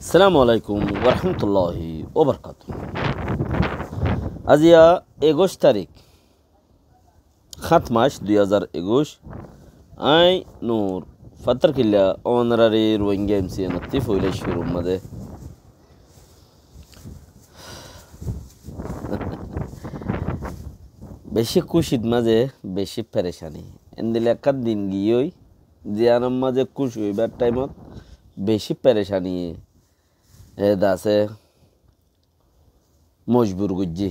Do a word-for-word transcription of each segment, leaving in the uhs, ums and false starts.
Assalamu alaikum warahmatulláhi wabarakátuhu. Aziya ekuic tarík, háñt mac dui házar ekuic. Aññí Nur Fattarkilla, ónorari Rohingya M C N ottú foila cúrur mazé beci kúcir mazé beci perecani. Endilla ekkán din giyói, ziyánor mazé kúci óibar thaimot beci perecani e dase mojbur goijjé.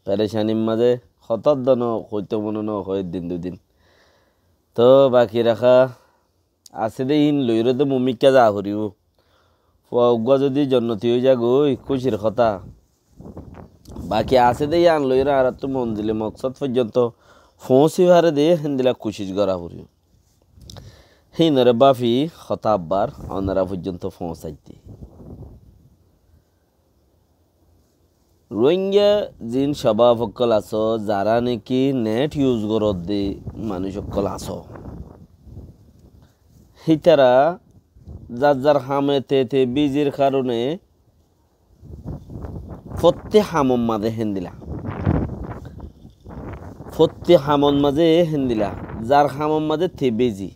Perecanir mazé hotá dóno hoitó mone no hoó ek din dui din. Toh baki raká asé dé híin loiyóre dé mumikká za foribó. Fua uggúa zodi jonnoti ói zagói, kúcir hotá. Baki asé dé yían loiyóre añáráttu monzile moksód foijjonto foóñsi fare dé héndilla kucíc gorá foribó. Híinoré báfi hotá abbar ónora foijjonto foóñsai dé. Rohingya ziín cobab ókkol asó, zará niki net use goródde manúic ókkol asó, hítara zar zar hame te te bizir karone fottí hamor mazé héndilla, fottí hamor mazé héndilla, zar hamor mazé te bizi.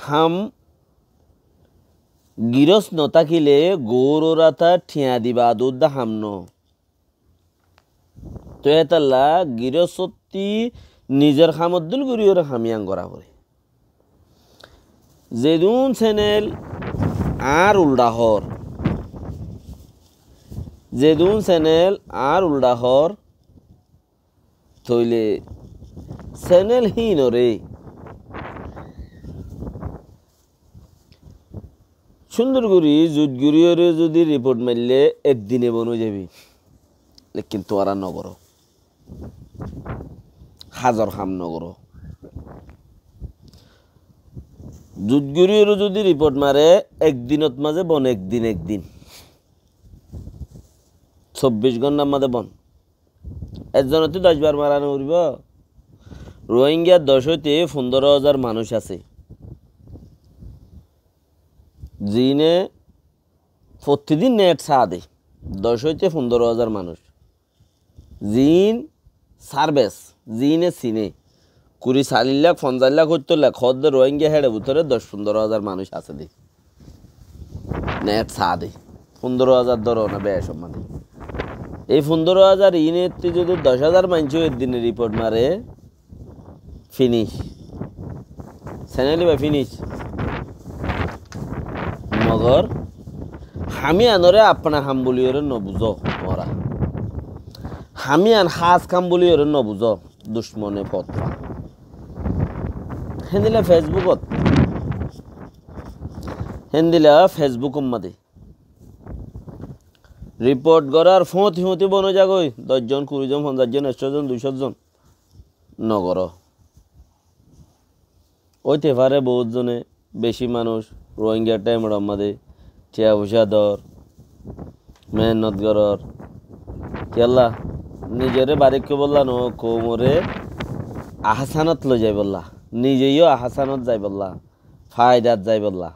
Ham girós no tákile gouror ata thiañ diba adudda ham no. Toi hétalla girósottí nizor hamor dúl goríyoré ham yían gorá foré. Zedún senel añár uldha hoór, zedún senel añár uldha hoór, tóile senel híinoré cúndor gorí zut goríyoré zodi riport maille ek dine bon ói zaibi. Lekin tuáñra nogoró, házor ham nogoró. Zut goríyoré zodi riport mare ek dinot mazé bon, ek din, ek din, sobbic góntar mazé bon. Ekzonottú doc bar mara no foribó. Rohingya doc óite fundóro házar manúic asé, ziíne fottí din net saá de. Doc óite fundóro házar manúic, ziín sarbes, ziíne sine, kuri, sallic lak, fonzaic lak, óttor lak hoódde Rohingya héçe bútore doc fundóro házar manúic asé de. Net saá de. Fundóro házar dóro na, bec omma de. Ei fundóro házar iínottú zodi doc házar maincé ek dine riport mare, finic. Senel íba finic. Mogor ham yíanoré apna ham buliyóre nobuzó tuáñra. Ham yían hás kam buliyóre nobuzó, ducmone fotwa. Héndilla Facebookot, héndilla Facebookor mazé riport gorár foóñti foóñti bon ói zagói, doc zon, kuri zon, fonzaic zon, ekcó zon, duicó zon. Nogoró. Óite fare bout zone, beci manúic Rohingya thaimor mazé thiañ foicá dor, mehénnot gorór. Kiyólla? Nizoré barik óibolla no, koumoré ahásánot loi zaibolla, nize yó ahásánot zaibolla, faidat zaibolla.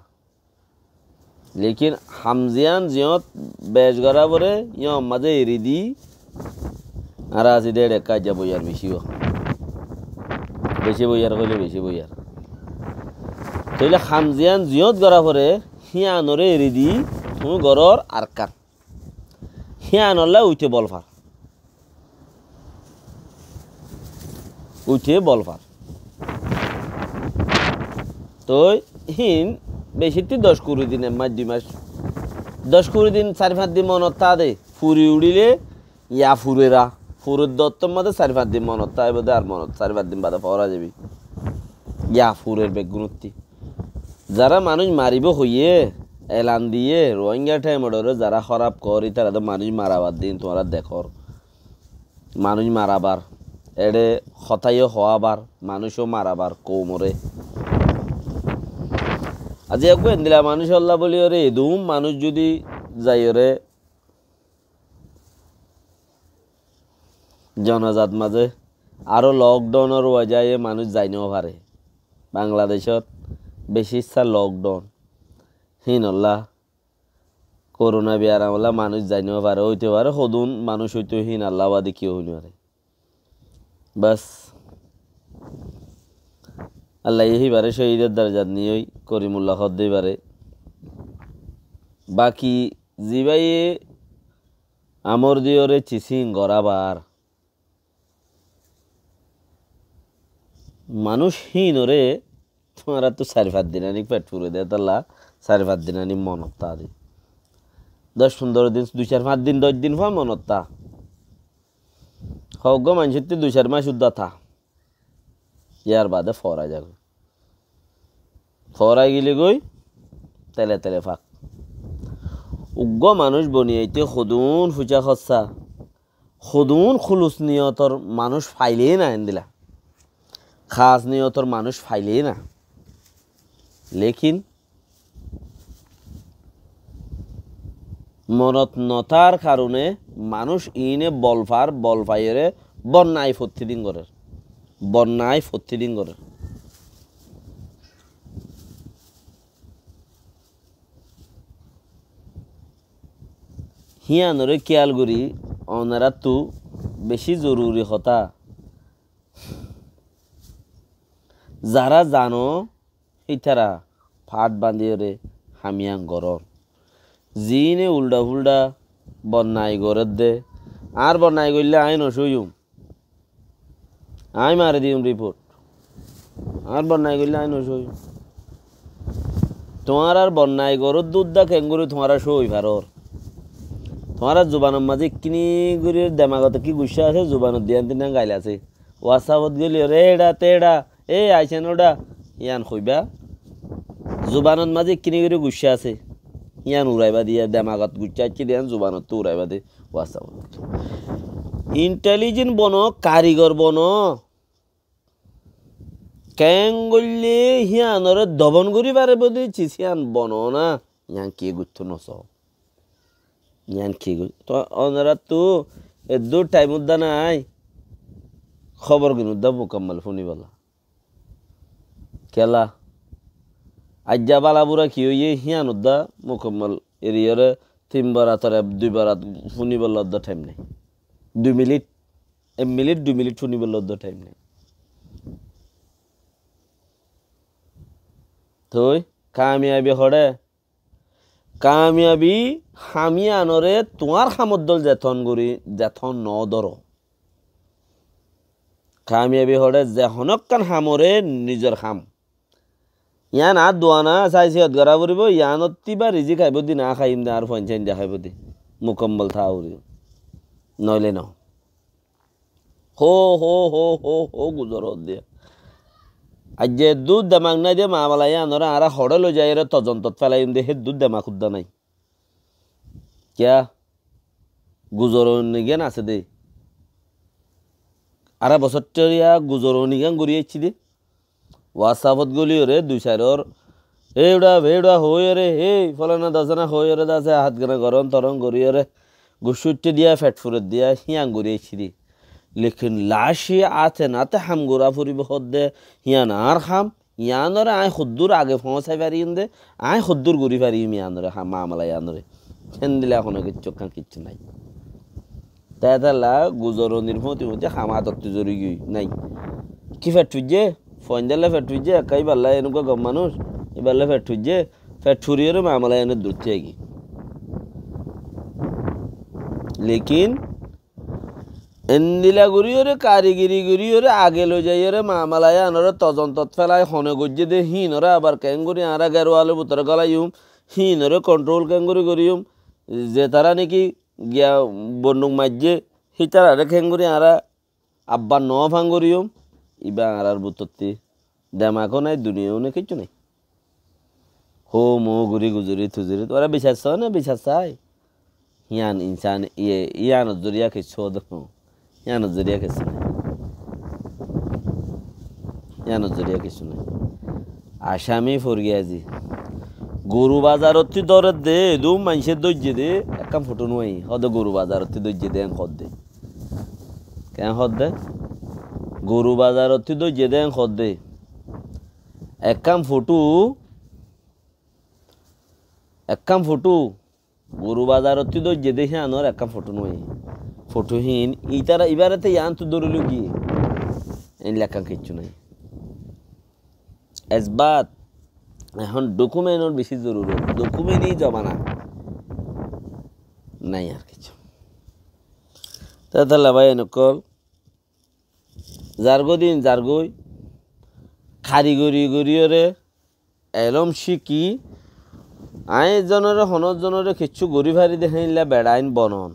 Lekin ham ziyán ziyót bec gorá foré, yían mazé eri di, añára así dé ekká aijja boiyar beci ó. Beci boiyar hoilé beci boiyar. Tóile ham ziyán ziyót gorá foré, híanoré eri di, tuñí gorór Arkan. Híanolla uite bol far. Uite bol far. Toi híin becittí doc kuri din, ek mac, dui mac. Doc kuri din, sair fañs din monot táa de. Furi uçíle ya furera. Furer dottor mazé sair fañs din monot táibo de, ar monot sair fañs din bade fora zaibi. Ya furer beggúnottí. Zará manúic maribó hoiyé, elan diyé, Rohingya thaimororé zará hóraf gorí, tará de manúic marabar din tuáñra dekór. Manúic marabar, eçé hotá yó hoóabar, manúic yó marabar koumoré. Aijja eggúa endilla manúicolla bóliyoré, edún manúic zodi zaiyoré zonazat mazé aró lockdownor wajaye manúic zai no fare. Bangladecót beci issá lockdown. Híinolla korona biyaram olla manúic zai no fare, óito fare, hodún manúic óito híin Alla bade kiyó hoi no fare. Bas. Allaye híbare cóhidor dorjat niyói, Korimulla hoódde íbare. Baki zibáye amor diyoré cisín gorábar. Manúic híinoré tuáñrattú sair fañs din aní fet fure de, tolla sair fañs din aní monot tá de. Doc fundoro din, dui sair fañs din, doc din fua monot tá. Hoggúa maincóttu dui sair mac uddá tá. Yar bade foórai zagói. Foórai gile goi, tele tele fak. Uggúa manúic boni aite hodún fuicá hossá, hodún kúlus niyotor manúic faile na endila. Khas niyotor manúic faile na. Lekin monot no tár karone manúic iíne bol far, bol faiyóre bonnai fottí din gorér. Bonnai fottí din gorér. Híanoré kíyal gorí, onoráttu bicí zoruri hotá. Zará zano, hítara fáth bañdíyoré ham yían gorór. Ziíne uldha-fúldha bonnai gorédde, añár bonnai goillé aññí nocóiyum. Aññí mari diyum riport. Añár bonnai goillé aññí nocóiyum. Tuáñrár bonnai goródde uddá keéngorí tuáñra cói farór? Tuáñrár zubanor mazé ekkiní gorí demagot ki guccá asé, zubanot diyan tinnan gail asé. WhatsApp ot geli ore, "Eça, teça, e aicen oça," yían hoibá. Zubanot mazé ekkiní gorí guccá asé, yían uraibá de, demagot guccá aiccé de yían zubanottu uraibá de, WhatsApp ot. Intelligent bono, karigor bono. Keéngoillé híanoré dobon gorí faribó de cis hían bono na, yían ki guttó nosó. Yían ki goi? Tó onoráttu eddúr thaim uddá nái, hóbor gin uddá mukammal fúnibolla. Kiyólla? Aijja bála bura ki óiye, hían uddá mukammal eriyóre tin borator ek dui borat fúnibolla uddá thaim nái. Dui minit, ek minit, dui minit fúnibolla uddá thaim nái. Toi kamiyabi hoçé? Kamiyabi ham yíanoré tuáñr hamor dóil zeton gorí, zeton no dóro. Kamiyabi hoçé? Ze honókkan hamoré nizor ham. Yían añár duana, sai siyot gorá foribó, yíanottú íba rizik aibó de, na háiyum de, añár fuain sáin de háibo de. Mukammal táa foribó. Noóile no. Hó, hó, hó, hó, hó, guzor hoódde. Aijja eddúr demak nái de mamala yíanoré añára hoçé loi zaiyóre tozontot félaiyum de, héddúr demak uddá nái. Kiyá? Guzoroni gán asé de. Añára bosór thoriya guzoroni gán gorí aiccí de. WhatsApp ot goliyóre dui sairor, "Éiça, béiça" hoóiyore, "Héi, fólana dasana" hoóiyore, dase hátgana gorón torón goríyore, guccá uiththé diya, feth furer diya, híyan gorí aiccí de. Lekin laci áte náte ham gorá foribó hoódde, híyan añár ham, yíanoré aññí hoddúr age foóñsai fariyum de, aññí hoddúr gorí fariyum yíanoré, ham, mamala yíanoré. Héndilla honó kiccú ekkán kiccú nái. Te étalla guzoronir fúti fúti ham átottú zori giyói nái. Ki feth fuijjé? Fuaindalla feth fuijjé, ekká íballa enukka gom manúic, íballa feth fuijjé, feth furiyóre mamala yían eddurottí aigiyói. Lekin endilla goríyore, karigiri goríyore, age loi zaiyore, mamala yíanoré tozontot félai, hone goijjé dé, híinoré abar keéngorí añára geruwalor bútore golaiyum, híinoré kontrol keéngorí goríyum, ze tará néki giya bonduk maijjé, hítararé keéngorí añára abbar noó fán goríyum, íba añárár bútottí demakó nái, duniyaiyo nái, kiccú nái. Hó muú gorí guzori tuzori, tuáñra bicar soó né, bicar saái? Yían insán, iye, yíanor zoriya kiccú ódde no. Yíanor zoriya kiccú nái. Yíanor zoriya kiccú nái. Asami forgiyázi. Goru bazarottí dóredde, edún maincé dóijje dé, ekkán fothó nuaiyí. Hoódde goru bazarottí dóijje dé, en hoódde. Keén hoódde? Goru bazarottí dóijje dé, en hoódde. Ekkán fothú, ekkán fothú, goru bazarottú dóijje de híanor ekkán fothú noó. Fothú híin, ítara ibáre te yiántu dóri loigiyé. Éilla ekkán kiccú nái. Esbat, ehón dokumentor beci zorurot, dokumenti zobana nái ar kiccú. Te tolla bái ókkol, zargói din zargói, karigori goríyoré, elóm cíki, aññí ezzonoré honó ezzonoré kiccú gorí fari de héilla beçain bonon.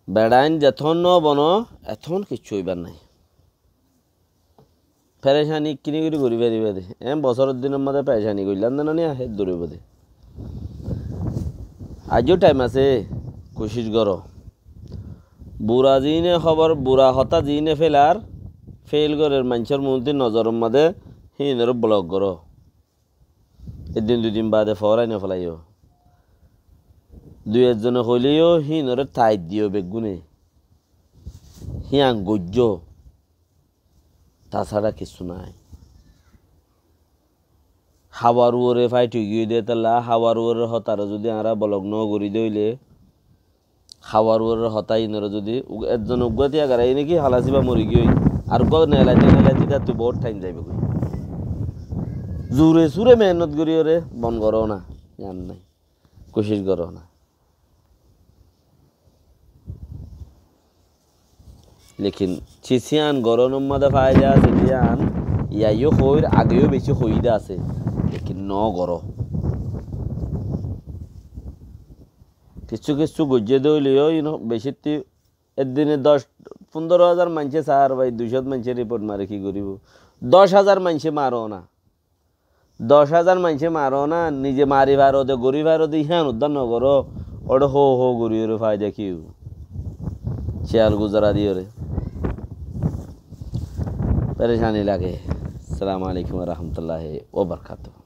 Beçain zetón no bono, etón kiccú óibar nái. Ferecani kini gorí gorí faribá de. Eén bosóror dinor mazé ferecani goillám de nani, hé dóribo de. Aijjó thaim asé, kucíc goró. Bura ziíne hóbor, bura hotá ziíne félar, féil gorér maincór muúnti nozoror mazé híinoré blok goró. Eddin dui din baade foórai nofélaiyó. Dui ezzone hoileyó híinoré taid diyó beggúne. Hían goijjó. Tasára kissú nái. Hawar uore fáit óigiyoi de tolla, hawar uoror hotáre zudi añára bolok nógorí de óile, hawar uoror hotá inoré zudi, u-, ezzon uggúa tiya garaiyé né ki, halasiba morigiyoi, ar uggúa nelaiti nelaiti tattú bout thaim zaibogói. Zure sure mehénnot goríyoré bon goró na, yián nái. Kucíc goró na. Lekin cis yián gorónor mazé faida asé de yián, yá yó hoóir, age yó beci hoói de asé, lekin no goró. Kissú kissú goijjé de óile yó, ino becittú eddine doc, fundoro házar maincé saár bái, dui cót maincé riport mare ki goríbo? Doc házar maincé maró na. Doc házar maincé maró na, nize mari faro de, gorí faro de, hían uddár no goró, óre hó hó gorí óre faida ki óibo? Ciyal guzara diyóre. Ferecani lage. Assalamu alaikum wa rahmatullahi wa barakatuhu.